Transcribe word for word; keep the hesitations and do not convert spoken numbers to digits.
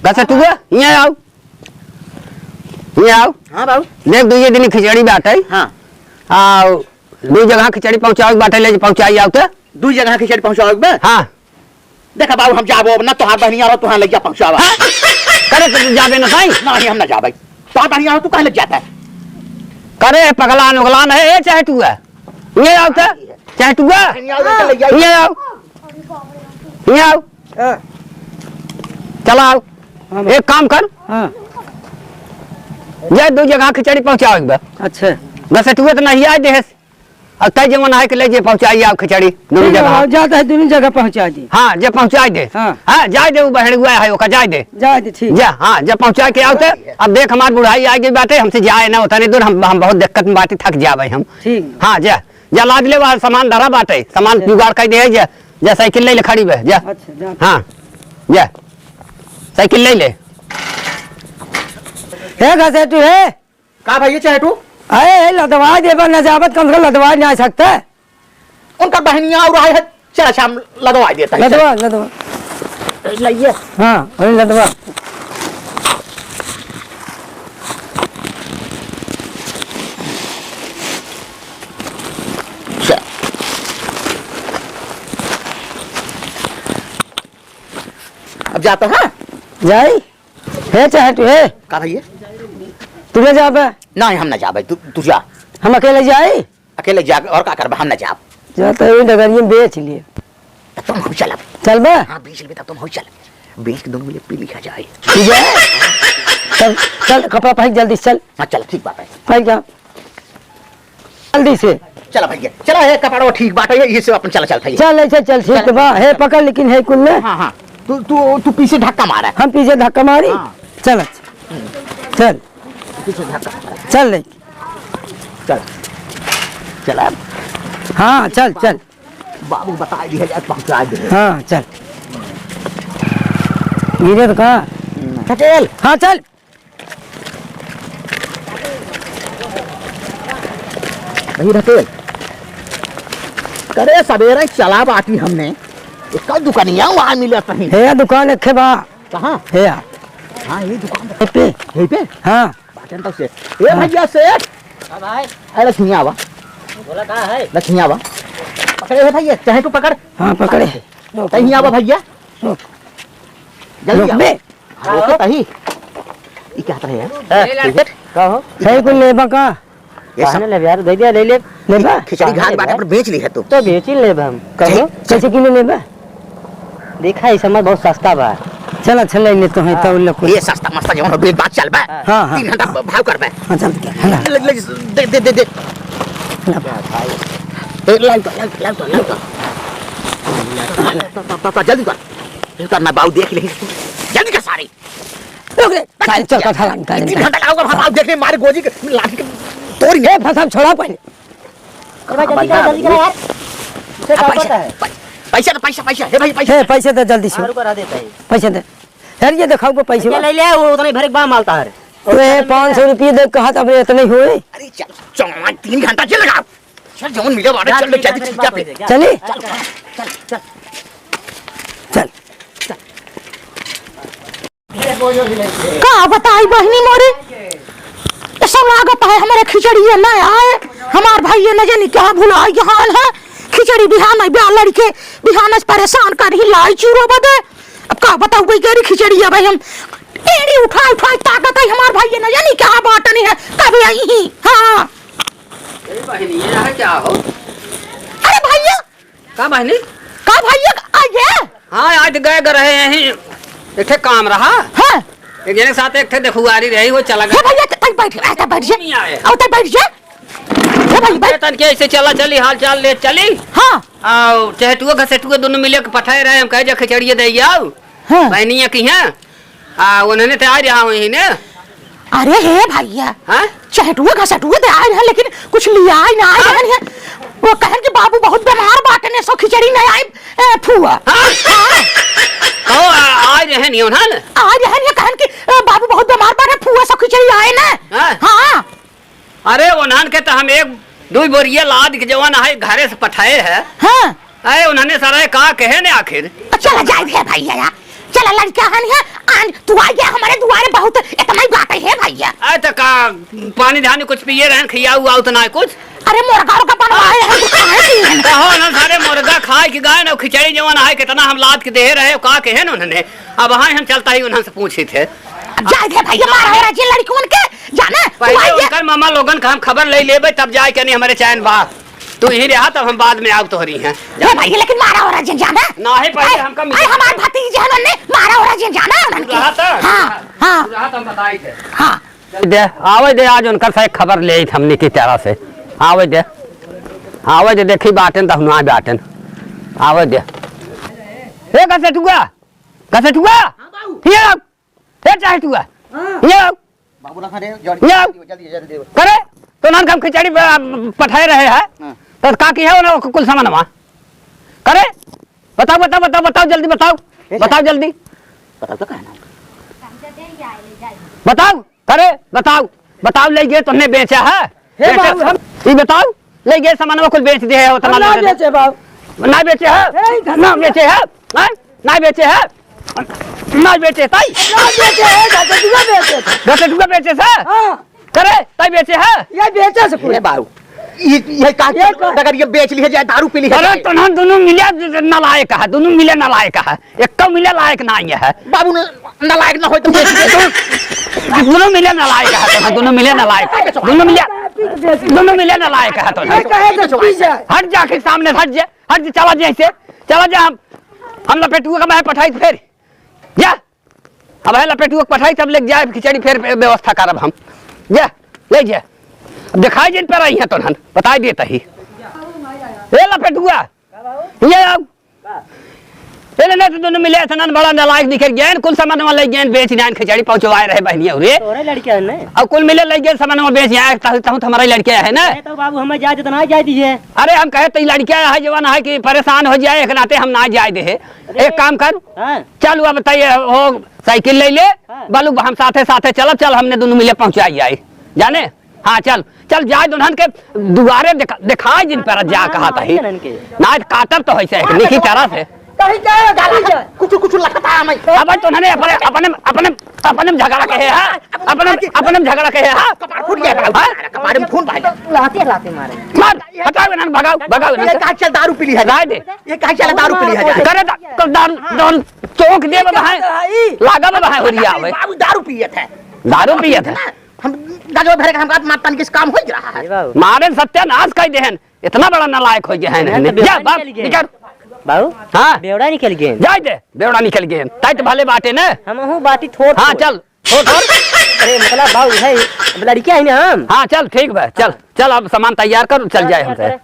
घसेटुआ, हियाँ आउ। हियाँ आउ। हाँ बाबू। देख, दुइये दिन खिचड़ी बाटे। हाँ। आउ, दुइ जगह खिचड़ी पहुँचावे के बाटे, ले पहुँचाई आउ त। दुइ जगह खिचड़ी पहुँचावे के बा? हाँ। देखा बाबू, हम जाबो अब ना, तोहार बहनिया रहो, तोहार लइका पहुँचावा। हाँ? करे तो तू जाबे ना साईं? नहीं, हम ना जाबे। तोहार बहनिया रहो, तू काहे लग जाता है? करे पगलान उगलान है, ए चहेटुआ। ये आउ त, चहेटुआ। बहनिया रहो, तो लइका। ये आउ। ये आउ। हाँ। चला आउ। हाँ, एक काम कर। हाँ। जे दुइ जगह खिचड़ी पहुँचावे के बा। अच्छा। घसेटुआ त नहीं आए देहस। अब तै जवन आए के ले जे पहुँचाई आउ खिचड़ी दुनू ठीक है, जगह। आउ जात है, दुनू जगह पहुँचाइ दे। हाँ, जे पहुँचाइ दे। हाँ। हाँ, जाइ दे, उ बहड़ुआ है, ओका जाइ दे। जाइ दे, ठीक। जा, हाँ, जे पहुँचाइ के आउ त। अब देख, हमार बुढ़ाई आइ गई बाटे, हमसे जाए ना उतने दूर, हम, हम बहुत दिक्कत में बाटी, थक जाबे हम। ठीक। हाँ, जा, जा लाद ले, वहाँ सामान धरा बाटे, सामान अच्छा। जुगाड़ कर दे, जा, जा साइकिल ले ले खड़ी बे, जा। अच्छा, जा। हाँ, जा, साइकिल ले ले। हे घसेटू, हे। का भइया चहेटू? अरे, ए, लदवाइ देबा न जाबत, कम से कम लदवाइ ना सकते। उनका बहनिया और आए है, चला शाम लदवाइ देता है, लदवा, चल। लदवा। ए, लइए। हाँ, वही लदवा। चल। अब जाता है? जाई? हे चहेटू, हे। का भइया? तू ना जाबे? नहीं, हम ना जाबे, तू, तू जा। हम अकेले जाई? अकेले जा, और का करबे, हम ना जाब। जा तो ये डगरिया में बेच लिए। तब तुम हो चलब। चलबे? हाँ, बेच लेबे, तब तुम हो चलब। बेच के दोनों मिले पी लिया जाए। ठीक है? चल, चल, कपड़ा पहन जल्दी से चल। हाँ, चल, ठीक बात है। पहन जा। जल्दी से। चला भइया, चला, हे कपड़वा ठीक बाटे, ये, ये से अपन चला, चल भइया। चल, ऐसे चल, ठीक चल। बा। हे पकड़, लेकिन हे कुल ने। हाँ, हाँ। तू, तू, तू पीछे धक्का मारा। हम पीछे धक्का मारी? हाँ। चल, अच्छा। चल। पीछे धक्का मारा। चल ले। चल। चला। हाँ, चल, चल। बाबू बताइ दिया जाए, पहुँचाइ दे। हाँ, चल। गिरे तो कहाँ? ढकेल। हाँ, चल। वही रहते। करे सबेरे चला बाटी हमने। इसका दुकानिया वहाँ मिला कहीं। हे दुकान एक बा। कहाँ? हे। हाँ, ये दुकान। यहीं पे। यहीं पे? हाँ। बाटन तो सेठ। ए हाँ। भइया सेठ। हाँ भाई। अरे लक्ष्मी आवा। बोला का है? लक्ष्मी आवा। पकड़े हे भइया, चाहे तू पकड़। हाँ, पकड़े। कहीं आवा भइया। रुक। जल्दी रुक आवा। बे। हाँ, ओके, तही। ई क्या तरह है? हाँ, ठीक है। का हो? है कोई लेबा का? ये काहे सब ना लेबे यार? दे दिया, ले ले। लेबा? खिचड़ी काहे घाट लेबे बाटे यार? पर बेच ली है तू। तो बेच ही लेबे हम। कहो। कैसे किलो लेबा? देखा, ई समझ बहुत सस्ता बा। चल, अच्छा, ले ले तो है, हाँ। तो उन लोग को। ये सस्ता मस्ता जवन हो, बेच बात चल बा। हाँ, हाँ। तीन घंटा भाव कर बा। हाँ, चल, चल, हाँ। ले, ले, ले, दे, दे, दे, दे। हाँ। ए, लाइन तो, लाइन तो, लाइन तो, लाइन तो। तो, तो, तो, तो, जल्दी कर। जल्दी कर, मैं बाऊ देख ले। जल्दी कर सारे। रुक रे, सारे चल, चल, चल, चल, चल। तीन घंटा का होगा, हम बाऊ देख ले, मारे गोजी के, लाठी के तोड़ी। ए, फंसा, छोड़ा पहले। ए भाई, जल्दी करा, जल्दी करा यार। उसे आ, क्या पैसा, पता है? पै-, पैसा दे, पैसा, पैसा। हे भाई, पैसा। हे, पैसा दे जल्दी से। हाँ, रुको, रह देता है। पैसा दे। यार, ये दिखाओ को पैसा। ले, ले, वो उतना ही भरे के बा माल तार। अरे, पाँच सौ रुपये दे, कहा था, अबे, इतने ही हुए। अरे, चल, चल, तीन घंटा चल लगा। चल, जौन मिले बाटे, चल, चल, चल, चल, चल। चली? चल, चल, चल। चल। का बताई बहिनी मोरे, ऐसा लागत है हमरे खिचड़िया न आए, हमार भाई ये न जानी कहाँ भुलाई गहान है। खिचड़ी बिहान आई ब्याह लड़के बिहान से परेशान कर ही लाई चूरो बदे। अब का बताऊ गई गरी खिचड़ी अब हम एड़ी उठा उठा ताकत है हमार भाई ये न जानी कहाँ बाटनी है, कब आई ही। हाँ। ए बहिनी, ये यहाँ क्या हो? अरे भैया, का बहिनी? का भैया, आ ये? हाँ, आज गए ग रहे यहीं, एक ठे काम रहा। हाँ। एक जने के साथ एक ठे देखुआरी रही, वो चला गया। हे भैया, तै बैठ, आ, तै बैठ जा। नहीं आए। आओ, तै बैठ जा। हे भाई, बैठ। तन के ऐसे चला चली, हाल चाल ले चली। हाँ। आओ, चहेटुआ घसेटुआ दोनों मिले के पठाए रहे, हम कहे जा खिचड़िए दे आओ। हाँ। बहनिया की हैं। आ, उन्होंने तो आ रहा वहीं ने। अरे हे भैया, हाँ? चहटुए घसटुए तो आए हैं, लेकिन कुछ लिया ही ना आए हाँ? हैं। वो कहन कि बाबू बहुत बीमार बाटे ने, सो खिचड़ी नहीं आई, ए, फुआ। हाँ? हाँ। ओ, आ, आ रहे नहीं उन्होंने? आ रहे हैं, कहन कि, ए, बाबू बहुत बीमार बाटे, फुआ सो खिचड़ी आए ना। हाँ। हाँ। अरे, उन्हन के तो हम एक दुई बोरिया लाद के जवन है घरे से पठाए है। हाँ। अरे, उन्हने सारा का कहे ने आखिर? चला जाए दे भैया यार। चला लड़का हन है, आज तू आ गया हमारे दुआरे, बहुत इतना ही बात है भैया। अरे तो का पानी धानी कुछ पिए रहन, खिया हुआ उतना है कुछ? अरे मुर्गा उर्गा बनवाए हैं, तू काहे पिए हैं? कहो ना सारे मुर्गा खाए कि गाय ना खिचड़ी जवन है, कितना हम लाद के दे रहे, का कहे ना उन्होंने। अब हाँ हम चलता ही उन्होंने से पूछे थे। अब जाए दे भैया, मारा हो रहा जी लड़कियों के, जाना, तू पहले आ गया। उनकर मामा लोगन का हम खबर ले लेबे, तब जाए के नहीं हमारे चैन बा। तू ही रहा, तब हम बाद में आउ तोहरी हैं। ए भाई, लेकिन मारा हो रहा जिन जाना। नाही, पहले ए, हमका ए, मिले। हमार भतीजी हन, उन्हें मारा हो रहा जिन जाना, उन्हन तू के। रहा था? हाँ, हाँ। तू रहा था, हम बताई थे। हाँ। दे, आवे दे, आज उनकर से खबर ले आई हमनी की तरह से। आवे दे, आवे दे, देखी बाटेन, दहुना बाटेन। आवे दे। ए, गसेटुआ, गसेटुआ, हाँ, बाबू। ये आओ। ए, चाहे तू आ। हाँ। ये आओ। बाबू रखा रे, जल्दी, ये आओ। जल्दी, जल्दी, जल्दी। करे, तो नान हम खिचड़ी प-, पठाए रहे हैं। हाँ। तो का की है उन्हें कुल सामान वहाँ? करे, बताओ, बताओ, बताओ, बताओ, जल्दी बताओ। कैसे? बताओ जल्दी। बताओ तो कहना। बताओ, करे, बताओ, बताओ, ले गए तुमने बेचा है? हे बेचा बाबू, हम ई बताओ, ले गए सामान कुल बेच दे है, उतना हम ना ना बेचे बाबू। ना बेचे है? ए, इधर ना से बेचे है? हैं? ना बेचे है? ना बेचे, ताई? ना बेचे है, गसेटुआ बेचे। गसेटुआ बेचे से? हाँ। करे, ताई बेचे है? ये बेचे से पूरे। ए बाबू, ये, ये का ये का? अगर ये बेच लिए जाए, दारू पी लिए अरे जाए। तोहन दोनों मिले नालायक है, दोनों मिले नालायक है, एक मिले लायक ना है। बाबू न-, नालायक ना होय तो बेच दे। दोनों मिले नालायक है, तोहन दोनों मिले नालायक, दोनों मिले, दोनों मिले नालायक है तोहन। ये कहे तो पी जाए। हट जा के सामने, हट जा। हट, चला जा ऐसे, चला जा, हम, हम लपेटुआ का मैं पठाई फिर। जा, अब है लपेटुआ के पठाई, तब लेके जाए खिचड़ी, फिर व्यवस्था करब हम। जा, ले जा। अब दिखाई जिन पर आई है तो हन, बताई देता ही। ए लपेटुआ, ये आओ। ए ले, नहीं तो दोनों मिले इतना बड़ा नालायक निकल गए, कुल सामान वाले गए, बेच जाए, खिचड़ी पहुंचवाए रहे बहनिया रे। तोरे लड़के है ना? अब कुल मिले ले गए सामान में बेच जाए, तहु, तहु तो हमारा लड़के है ना? नहीं तो बाबू हमें जाए तो ना जाए दीजिए। अरे हम कहे तो ई लड़का है जवान है कि परेशान हो जाए, एक नाते हम ना जाए दे। अरे। एक काम कर, हाँ। चल हुआ बताइए, हो साइकिल ले ले, हाँ। बालू हम साथे साथे चलब, चल हमने दोनों मिले पहुँचाई जाए, जाने? हाँ चल, चल जाए दुल्हन के दुआरे देखा, दिखाए जिन पर जा हाँ, कहा हाँ, तही। दुल्हन के। ना काटब तो है से, एक निकी तरह से। कहीं जाए, कहीं जाए। कुछ, कुछ लगता है हमें। अब तो उन्होंने अपने, अपने, अपने, अपने में झगड़ा कहे है, अपने, अपने में झगड़ा कहे है। कपार फूट गया, हाँ? कपार में खून बह गया। लाते, लाते मारे। मार, हटाओ इन्हन, भगाओ, भगाओ इन्हन ये से। कहाँ चल दारू पी ली है? राय दे। ये कहाँ चल दारू पी ली है? करे दा-, कर दारू, दारू चौक दे बा भाई। लागा बा भाई, होरिया आवे। बाबू दारू पियत है। दारू पियत है। हम गजो भरे के हमका मारतन किस काम हो रहा है। ए बाबू। मारे सत्यानाश कर देहन। इतना बड़ा नालायक हो गया है ना, ना, तो ना। बेवड़ा जा, बाप, निकल गए। निकल। बाबू, हाँ। बेवड़ा निकल गए। जाए दे, बेवड़ा निकल गए। ताई तो भले बाटे ना। हम हूँ बाटी थोड़ हाँ, थोड़। चल, थोड़, थोड़। अरे, मतलब, बाबू है, अब लड़कियाँ हैं ना हम। हाँ, चल, ठीक बा, चल, चल, अब सामान तैयार कर, चल चल, जाए चल, हमसे। चल।